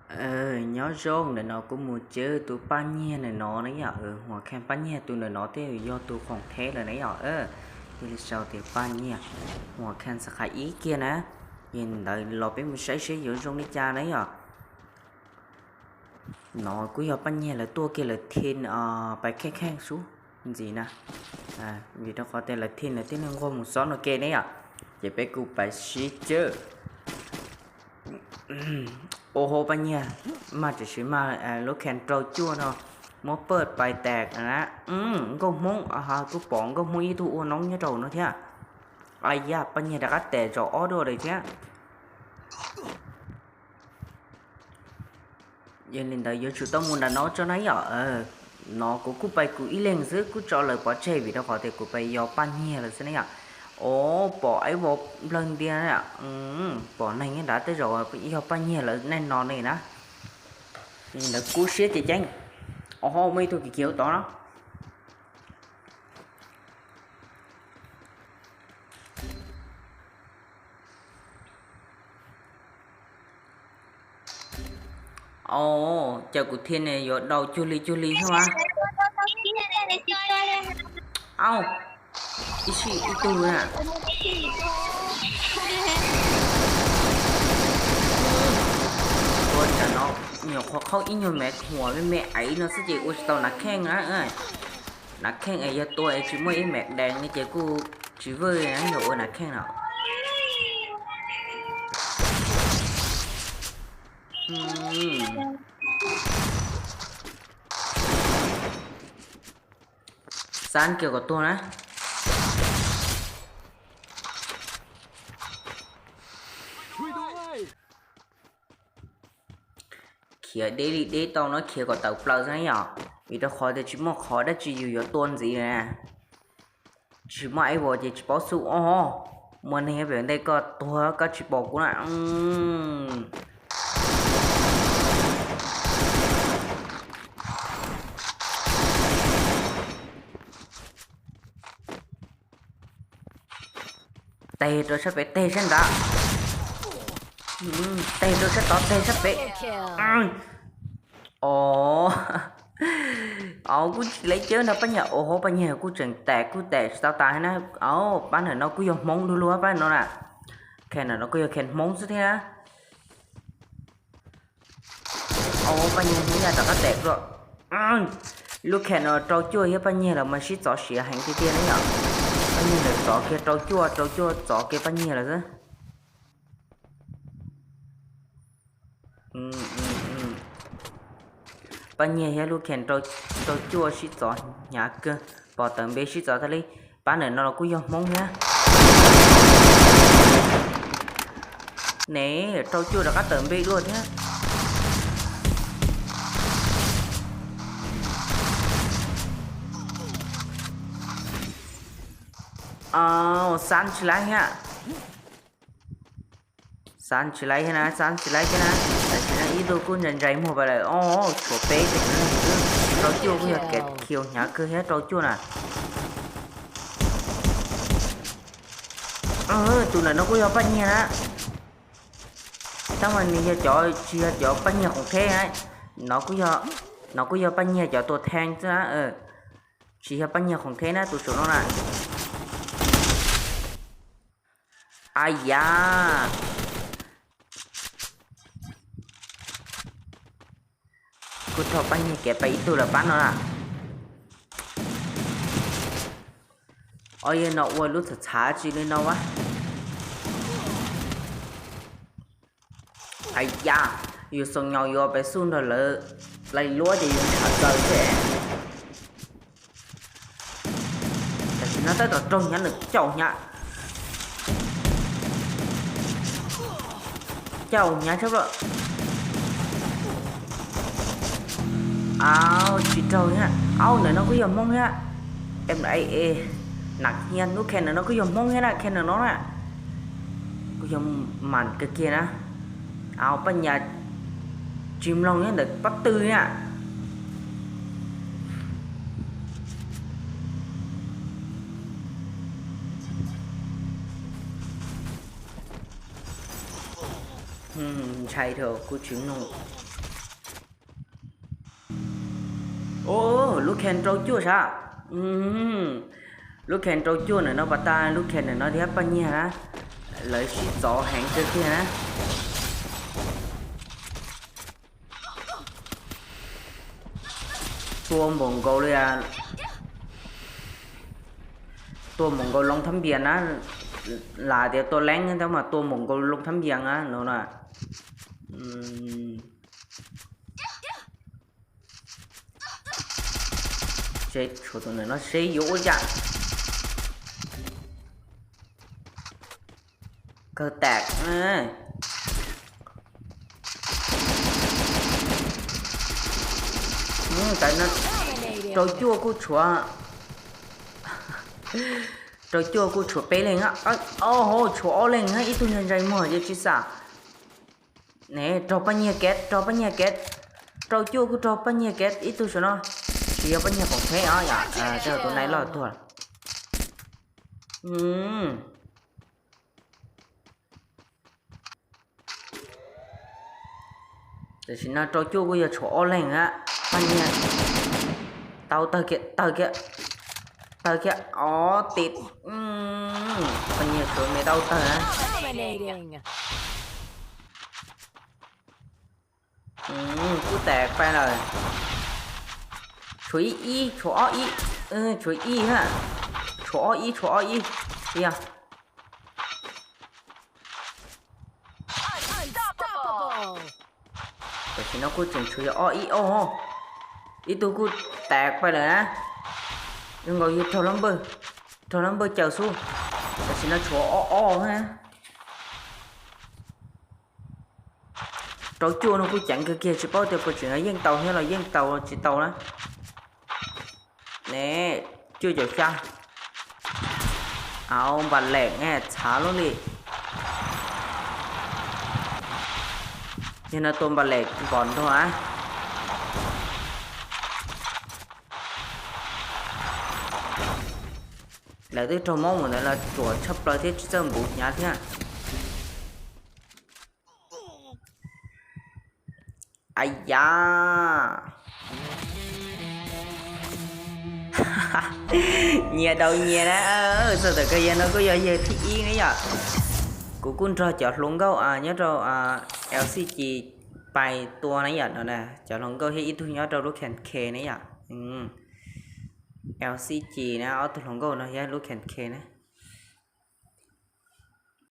Nyob zoo, ntawm no kuv mus cawb tus Paj Nyiag ntawm no na yom. Huas Kheej Paj Nyiag tus ntawm no thiaj yog tus khoom theb lawm na yom. Thiaj li sau tias Paj Nyiag, Huas Kheej xab qhais ib kiag na. Yog li ntawd los peb mus saib seb yuav zoo li cas na yom. No kuj yog Paj Nyiag lawv tuaj kiag lawv thi pais kheej kheej sub ntxiv na. Vim rau qhov tias lawv thi lawv thiaj li nquag mus xob no ke ne yom. Ces peb kuj pais sib cawb. Ua hauv Paj Nyiag, mag tam sim mag lub khees rau cuaj no, muab pawj pais tas na. Nkauj Hmoob, kuj pom Nkauj Hmoob ib tug ua noob nyob rau no thiab. Ai ya, Paj Nyiag rov qab tes zaum ob dua lawm thiab. Yog li ntawd yuav tsum tau mus nram no tso na yom. No kuv kuj pais kuv ib leeg xwb, kuj tso lawv pov tseg vim rau qhov tias kuv pais yos Paj Nyiag lawv xwb ne yom. Os, pom ib vov nplawg ntiag, pom neeg nyob nrad tej zaum yog Paj Nyiag lawv nej no ne na. Yog li ntawd kub siab ceev ceev. Os, muaj ib tug khiav khiav tod no. Os, cas kuv thiaj ne yuav daus cuag li cuag li xwb mas. Au, ib sij ib tug na. Tua tsam no nyuam qhuav qhaub ib nyuag me thuam me me aiv no xwb ces ua tsis tau nav kheej na. Nav kheej es yog tua es tsis muaj ib me dees no ces kuj tsis vwj na, yog ua nav kheej no. Xab kiag kom tuag na. Khiav deb li deb tau no, khiav kom tawm plaws xwb yom, vim rau qhov tias tsis muaj qhov dab tsi yus yuav tua ntxiv na. Tsis muaj ib vos ces tsis paub xub os. Muaj neeg pem ntej koj tuag koj tsis pom kuv na. Teg rau sab pem, teg sab nrad, teg rau sab tod, teg sab pem. Os, os, kuj tsis laiv cawb no, Paj Nyiag, os, Paj Nyiag kuj tseem tam, kuj tam tsis tau tas na. Os, pab ntawm no kuj yog Hmoob dua lug pab no na. Khees ntawm no kuj yog khees Hmoob xwb thiab. Os, Paj Nyiag hnub nyoog rov qab tam dua. Lub khees no rau cuaj thiab Paj Nyiag lawv mas sib txov siav heev tiag tiag ne yom. Paj Nyiag lawv txov kiag rau cuaj, rau cuaj txov kiag Paj Nyiag lawm xwb. Paj Nyiag thiab lub khees rau cuaj sib txov hnyav kawg, pom tawm npe sib txov tag li. Pab ntawm no los kuj yog Hmoob thiab. Ne, rau cuaj rov qab tawm npe dua thiab. Xab tsis laiv thiab. Xab tsis laiv thiab na, xab tsis laiv thiab na. Tam sim no ib tug kuj ntsais ntsais muag pais lawm. Os, tshuav peb tus xwb. Rau cuaj kuj yog kev khiav hnyav kawg thiab rau cuaj na. Tus ntawm no kuj yog Paj Nyiag na. Tab mas nws yog cov, tsis yog cov Paj Nyiag khoom theb na. No kuj yog Paj Nyiag cov tua theej xwb na. Tsis yog Paj Nyiag khoom theb na tus saum no na. Ai ya, kuj raug Paj Nyiag kev pais ib tug lawm pab no na. Os, yog no ua lub txhav txhav tsis li no a. Ai ya, yus xoo nyo yuav pes xub nrog lawv lais luab ces yus ntshav txaws xwb. Tam sim no tab tom raug hnyav nws caum hnyav. Caum hnyav tshaj plaws. Au, tsis raug thiab. Au, ntawm no kuj yog Hmoob thiab. Em, a, nam hnyiab hnub khe ntawm no kuj yog Hmoob thiab na, khe ntawm no na. Kuj yog mas kawg kiag na. Au, Paj Nyas tsis mloog nyob ntawm pob tw na. Ntshai dhau kuj tsis mloog. Ub, lub khees rau cuaj sav. Lub khees rau cuaj ntawm no pas tas lub khees ntawm no thiab paj nyiag na. Lawv sib txov heev kawg kiag na. Tua npaum nkaus li, tua npaum nkaus loo thab npias na. Lam tias tua leeb tab mas tua npaum nkaus loo thab npias na no na. Seb tshuav tus ntawm no seb yuav ua cas. Kawg tas. Ntawm no rau cuaj kuj tshuav, rau cuaj kuj tshuav peb leeg. Au, tshuav ob leeg, ib tug ntsais ntsais muag ces tsis xam. Ne, raug paj nyiag kev, raug paj nyiag kev. Rau cuaj kuj raug paj nyiag kev ib tug saum no. Tsis yog paj nyiag qoom theb os, yog tus nai loj tuag. Tam sim no rau cuaj kuj yog tshuav ob leeg a. Paj nyiag tau, tawg kiag, tawg kiag, tawg kiag, ob tim. Paj nyiag tshuav me tau tawg na. Kuj tas paj lawm. Tshuav ib, ib, tshuav ob ib, tshuav ib ha. Tshuav ob ib, tshuav ob ib. Yog tam sim no kuj tseem tshuav yog ob ib ob. Ib tug kuj tas paj lawm na. Zoo nkaus yog raug lab npawj, raug lab npawj caws xwb. Tam sim no tshuav ob ob ha. Rau cuaj no kuj ceev kawg kiag, tsis paub tias puas tseem yeej tau thiab los yeej tau tsis tau na. Ne, cuaj caum xya. Au, npam leem txhav lub li. Yog no tua npam leem npom nrog a. Lawv twb raug mob mus ntawd los ruam tshaj plaws thiab tsis txawj npuv hnyav thiab. Ai ya. Nyias daus nyias na. Txog tam kawg yawg no kuj yog yawg thib ib ne yom. Kuv kuj nrog cov hluas nkauj nyob rau L C G pais tua na yom no na, cov hluas nkauj thiab ib tug nyob rau lub K N K ne yom. L C G na, ob tug hluas nkauj no thiab lub K N K na.